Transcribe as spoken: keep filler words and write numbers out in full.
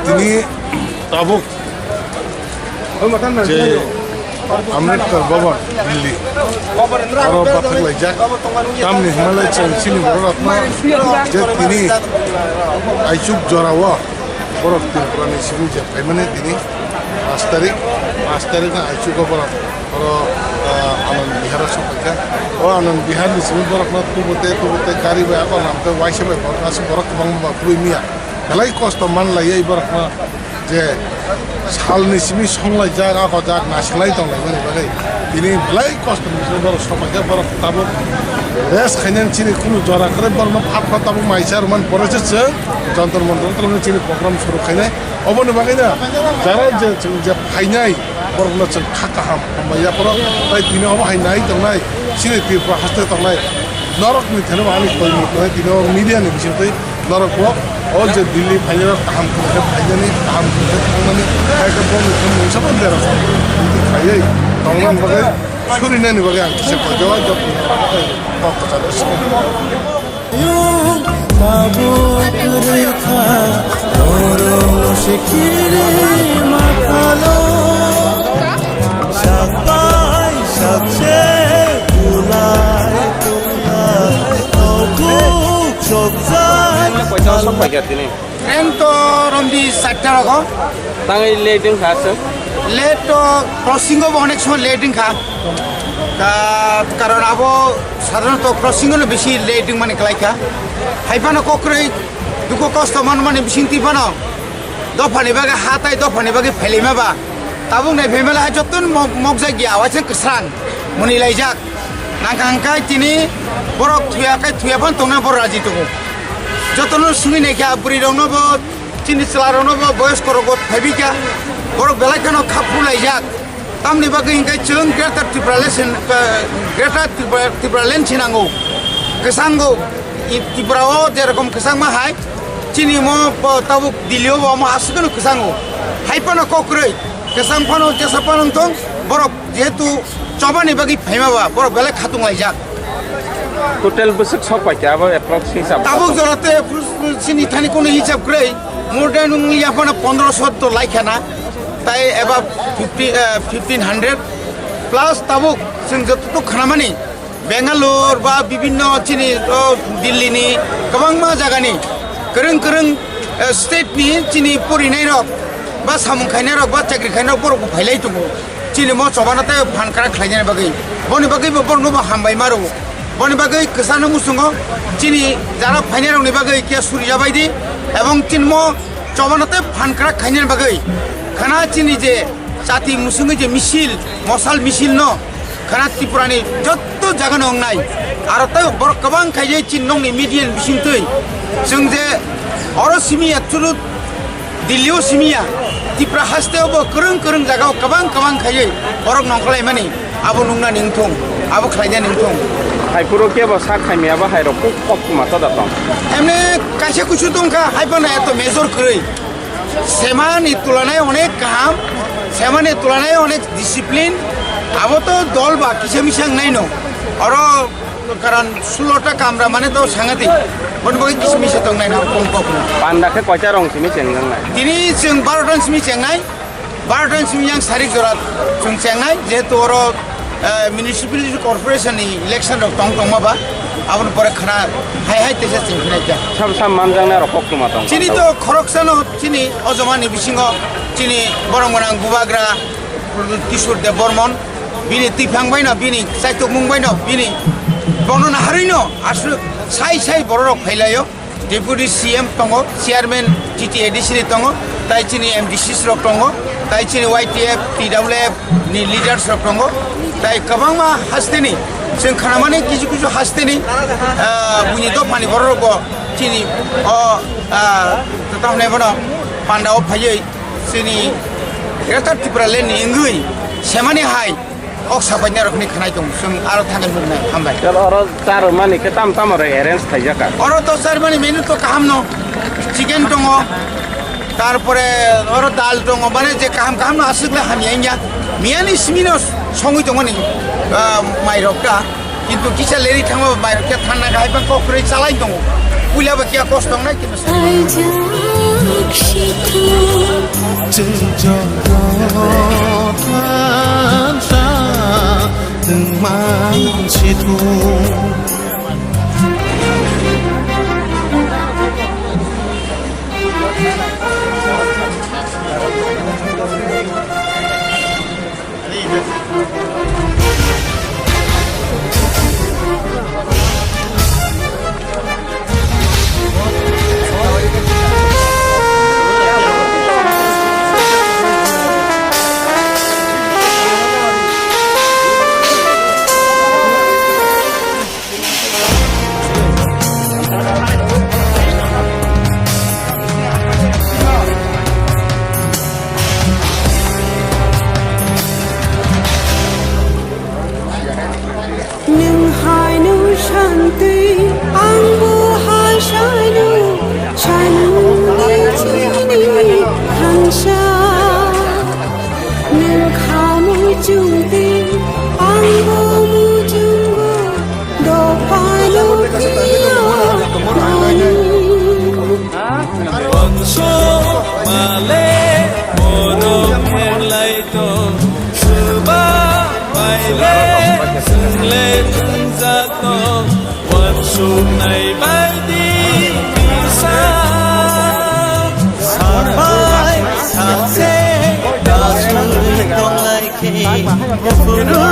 Tini tabuk je Ambedkar Bhavan, Delhi, aro bathak laijak. Tamni hwnba lai chwng chini borok rokno je tini aichuk jora o borok Tripura ni simi je phaimani tini pash tarik, pash tarik no aichuk o borok oro, ah, Anand Bihar o sokphaikha. O Anand Bihar ni simi borok no tubute tubute gari bai abo lamte waisa bai borok aswk borok kwbangma ba kwbwi miya. Belai kosto man laiya borok no. Je salni simi songlaijak, a hojak nasilai tonglaimani bagwi tini belai kosto ni simi borok sokphaikha, borok tabuk rest khainani chini kunu jora kwrwi, borokno phat phat tabuk maisa rwmani pore se chwng Jantar Mantar o tongwi chini program suru khainai. Oboni bagwino jara je chwng je phainai borokno chwng kha kaham hambai yaphoro, tai tini obo hai nai tongnai chini Tripura haste tongnai norokni thani bo ani koi tongnai tini o media ni bisingtwi. Norok bo o je Delhi phainai rok kaham khe phainani, kaham khe thangnani, hai khe bo ni thani mungsa bo derok khaiwi tongna bagwi surinani bagwi ang kisa koi jawa job kok kwcharo sini. Tabuk rwkha oro sikiri makhalo. Sakbai sakse bulai bulai tokuk sokjak. Train to romdi satta rogo. Tangwi late wngkha aswk? Late to crossing o bo onek somoy late wngkha. Ka-, karon abo sadharanto crossing o no bisi late wngmani kwlaikha. Haiphano kokrwi dukhu kosto manmani bisingtwi phano dophani bagwi ha tai dophani bagwi phailaima ba. Tabuk nai phaimala hai jottoni mok-, mokjak ya, waisa kwsrang mwnwi laijak. Nangkha hwnkhe tini borok thuya khai thuya phano tongna borok raji tongo. Jotono swngwi naikha, bwrwi rokno bo, chini chwla rokno bo, boyosko rok bo phaibi kha. Borok belai kheno kha phuru laijak. Tamni bagwi hwnkhe chwng Greater Tipraland sin, eh, Greater Tripura, Tipraland sinango. Kwchango, i Tripura o je rokom kwchangma hai, chini mo bo tabuk Delhi o bo omo aswk no kwchango. Hai phano kok kwrwi, kwchang phano jesa phano wng thung, borok jehetu chobani bagwi phaima ba, borok belai khatung laijak. Total bwswk sok pai khe abo approx hisab? Tabuk jora te chini thani kono hisab kwrwi, more than wng ya phano pondro sho to lai khana, tai eba fifty, eh, fifteen hundred plus tabuk chwng joto to khanamani. Bangalore ba bibinno chini o Delhi ni kwbangma jaga ni kwrwng kwrwng, eh, state ni chini porinai rok ba samung khainai rok ba chakri khainai rok borok bo phailai tongo. Chini mo chobano tei phan kwrak khlainani bagwi. Boni bagwi bo borokno bo hambai ma rwo. Boni bagwi kwchangno muchungo chini jara phainai rokni bagwi khe suri jabai di ebong chini mo chobano tei phan kwrak khainani bagwi khana chini je jati musungwi je misil, mosal misil no khana Tripura ni jotto jaga no wngnai. Aro tei borok kwbang khaijai chini nokni media ni bisingtwi. Chwng je oro simi ya churut Delhi o simi ya, Tripura haste o bo kwrwng kwrwng jaga o kwbang kwbang khaijai borok nongkhorlaimani abo nungnani wngthung, abo khlainani wngthung. Hai phuru kebo sak khaimya ba hai rok kok kok ma toda tong. Emne kaisa kuchu tongkha, hai phano eto major kwrwi. Semani tulanai onek kaham, semani tulanai onek discipline. Abo to dol ba kisa misa wngnaino. Oro karon sulota kamra mane to sangati. Bon bogi kisa misa tongnai na kong kok no. Panda khe koita rong simi chengjang nai. Tini chwng baro ton simi chengnai. Baro ton simi yang sarik jora chwng chengnai, jehetu oro, eh, municipality corporation ni election rok tong tongma ba, aboni pore khana hai hai teisa chwng khinai kha. Sam sam manjaknai rok kok tuma tong. Chini to khoroksano chini o joma ni bisingo chini borok gwnang bubagra Kishore Debbarman, bini twiphang bai no, bini chaitukmung bai no, bini bono naharwi no aswk sai sai borok rok phailaio. Deputy C M tongo, Chairman T T A D C ni tongo, tai chini M D Cs rok tongo, tai chini Y T F, T W F ni leaders rok tongo, tai kwbangma hasteni chwng khanamani kisu kisu hasteni, ah, buini dophani borok rokbo chini o, ah, tamo hwnwi bono panda o phaiwi chini Greater Tipraland ni wngwi semani hai. Kok sapainai rokni khanai tong, chwng aro thangwi nuknai, hambai. Chwng oro charwmani khe tam tamo rok arrange khaijak kha? Oro to charwmani menu to kaham no, chicken tongo, tarpore oro dal tongo, mane je kaham kaham no aswk le hamya wngya. Miyani simi no songwi tongmani, ah, mai rok ta, kintu kisa leri thangma mai rok khe thanna khe hai bang kok kwrwi chalai tongo. Puila ba kiya kosto wngnai. Chwng joto thansa tongmani sithung. Nwng hai no santwi, ang bo hai sai no, sai no nai chini thansa. Nwng kha muchungtwi, ang bo muchungo, dophano phiya mani. Bangso male borok pherlai tong, swba baile chwngle thwngjak tong, wansuknai bai di kisa. Sabai sakse nasui tonglai khe, buphuru